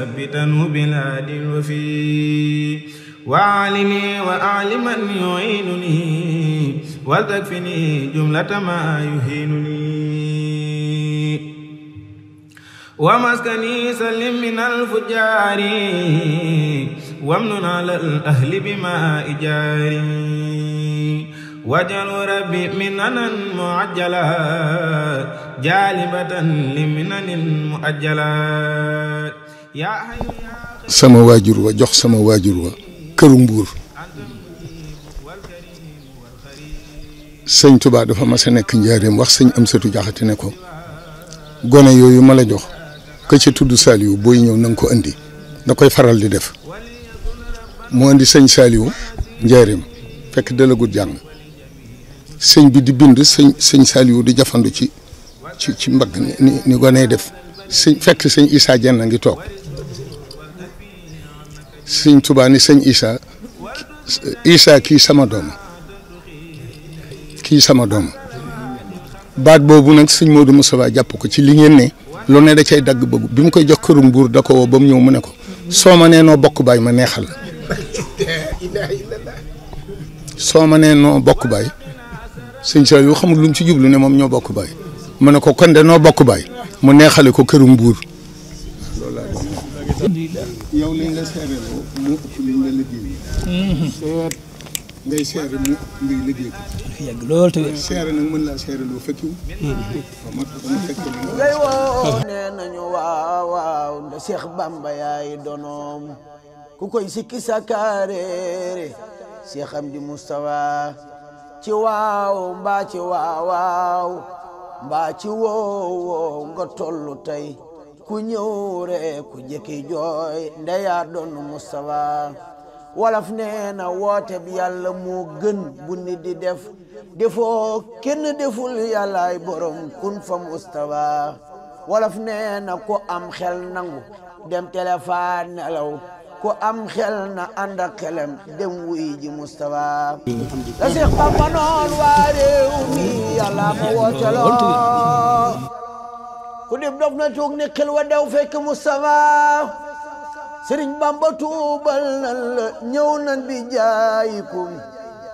ثبتنه بالهادي الوفي وعلمي وأعلما يعينني ولتكفني جملة ما يهينني ومسكني سلم من الفجار وامنن على الأهل بما إجاري واجعل ربي مننا معجلا جالبة لمنن مؤجلا يا حي sama waajur wa jox sama waajur wa këru Mbuur sëñ Tuubaa dafa mas a nekk njaareem wax sëñ Amsatu Jaxate ne ko gone yooyu ma la jox ka ci tudd Saliou booy ñëw na nga ko andi da koy faral di def mu andi sëñ Saliou njaareem fekk dalagut jàng sëñ bi di bind sëñ Saliou di jafandu ci mbagg ni gone def fekk sëñ Issa Dieng ngi toog sëñ Tuubaa ni sëñ Issa kii sama doom baat boobu nag sëñ Modou Moustapha jàpp ko ci li ngeen ne lu ne da cay dagg bëgg bi mu koy jox këru Mbuur da ko woo ba mu ñëw mu ne ko soo ma nee noo bokk baay ma neexal la soo ma nee noo bokk baay sëñ Saliou xamul lu mu ci jublu ne moom ñoo bokk baay mu ne ko kon de noo bokk baay mu neexale ko këru Mbuur yow li nga seereloo mu ëpp li nga liggéey seet ngay seere mu ngay liggéey ko yàgg lool te seere nag mën laa seereloo fekkiw ngay woo nee nañu waaw nda Cheikh Bamba yaay donoom ku koy sikki sakaareere Cheikh Amdi Moustapha ci waaw mbaa ci waaw mbaa ci woo nga tollu tey ku ñëw rek ku jëkki jooy ndeyaa doon Moustapha wolof nee na woote bi yàlla moo gën bu nit di def defoo kenn deful yàllaay borom kun fa Moustapha wolof nee na ku am xel nangu dem téléphone nelaw ku am xel na ànd ak xelam dem wuy ji Moustapha la Seex Bamba noon waa réew mi yàlla ma wooteloo ku dib dof na tuug ni xel wa dew fekk Moustapha Sëriñ Bamba tuubal nan la ñëw nan bi jaayikum